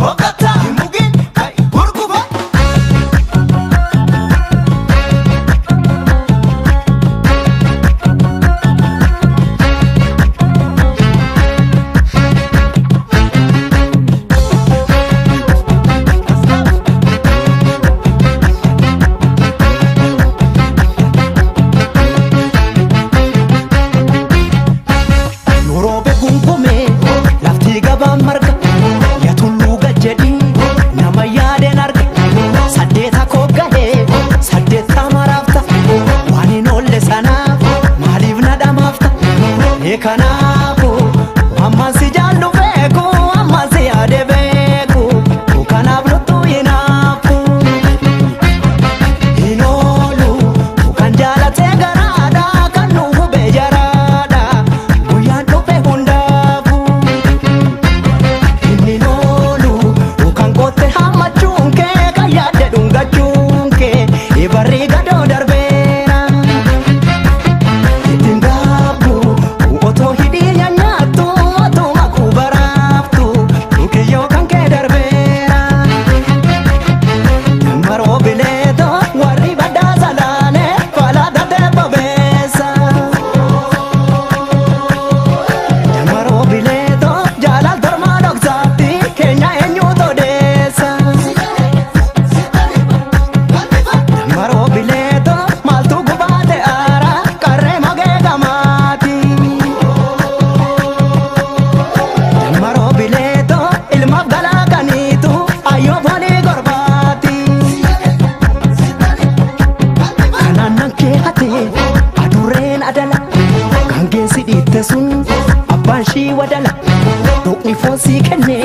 Boqotaa hin mugin kai hurgufa. Nuroobe gungume lafti gabaan marga yatulluu gajjedhi nama yaadeen arga saddeeta koo gahee saddeetta maraafta waan hin oolle sanaaf maaliif na dhamaafta ee kanaafu ammaan si jaallu beeku ammaan si yaade beeku kanaaf luttuu hinaafu. Hin oolu kan jaalatee garaadha kan nu hube jaraadha guyyaan dhufe hundaafu. Inni oolu kan qotte hammachuun kee kan yaadde dhungachuun kee barri gadoo darbeera. Ittiin gaabbu otoo hidhii nyaattu otuma kubaraaftu kiyyoo kan kee darbeera. Maroo bileeto warri baddaa salaane falaata teepha. Maroo bileeto jaalal tormaa dhoksaatti keenya eenyutu odeessa. Maroo bileeto maaltu gubaate aara qarree mogee gamaati. Maroo bileeto ilmaaf galaa kaniitu ayyoo foonii gorbaati. Kanaan nan kee hate adurreen adala kan geessi dhiitte sun abbaan shii wadala dhokni foon sii kenne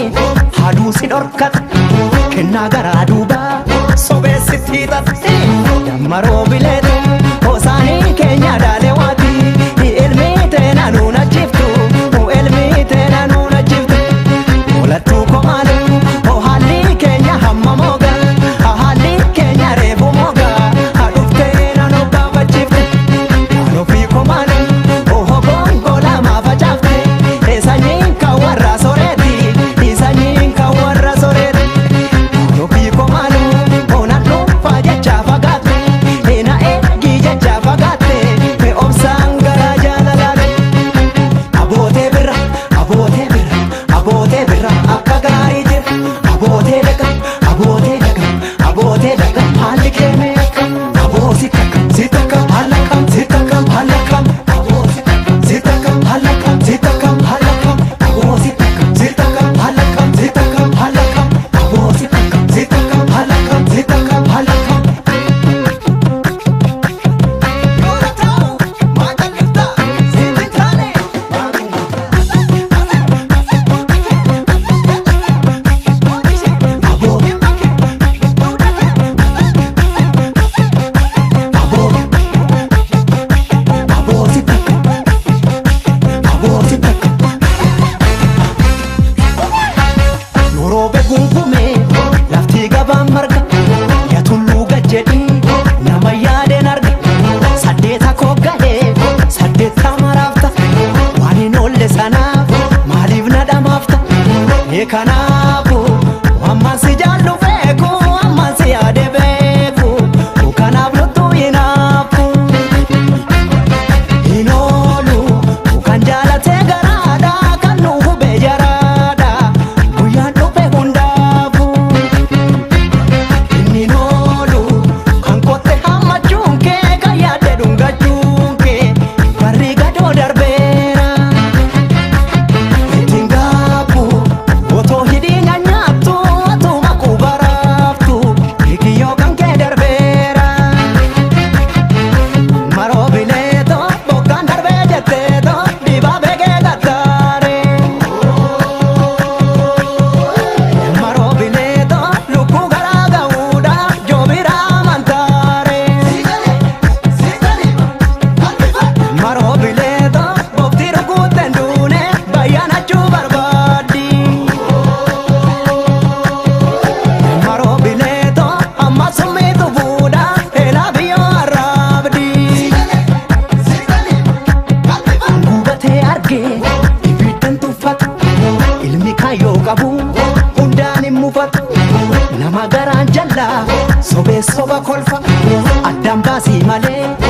haaduu si dhorkata kennaa garaa duubaa sobeessitti hiixatte dammaroo bileetu hoosaanii keenya daalee waati ilmi teena nuun ajjiftu ilmi teena nuun ajjiftu Olattuu komaale haalli keenya hamma mooga haalli keenya reefu mooga hadhuftee nan obbaafachiifte waan ofii komaale gongola maafacaafte sanyiin kan warra soreeti sanyiin kan warra soreeti waan ofii komaale nan dhuunfaa jecha fagaatte na eegi jecha fagaatte obsaan garaa jaalalaale. Abootee birra, abootee birra, abootee birra akka gaarii jira. Abootee dhaqa, abootee dhaqa, abootee dhaqa haalli keemee akka. Aboo si takka, si takka haala kam, si takka haala kam. Aboo si takka, si takka haala kam, si takka haala kam. Aboo si takka, si takka haala kam, si takka haala kam. Aboo si takka, si takka haala kam, si takka haala kam. Yoora taa'u maal jal'ifta sitti taane. Aboo aboo aboo si takka aboo si takka. Nuroobe gungume lafti gabaan marga yatulluu gajjedhi nama yaadeen arga saddeeta koo gahee saddeetta maraafta waan hin oolle sanaaf maaliif na dhamaafta ee kanaafu ammaan si jaallu beeku ammaan si yaade beeku kanaaf luttuu hinaafu. Hin oolu kan jaalatee garaadha kan nu hube jaraadha guyyaan dhufe hundaafu. Inni oolu kan qotte hammachuun kee kan yaadde dhungachuun kee barri gadoo darbeera. Ittiin gaabbu otoo hidhii. Soba kolfa addaan baasii malee.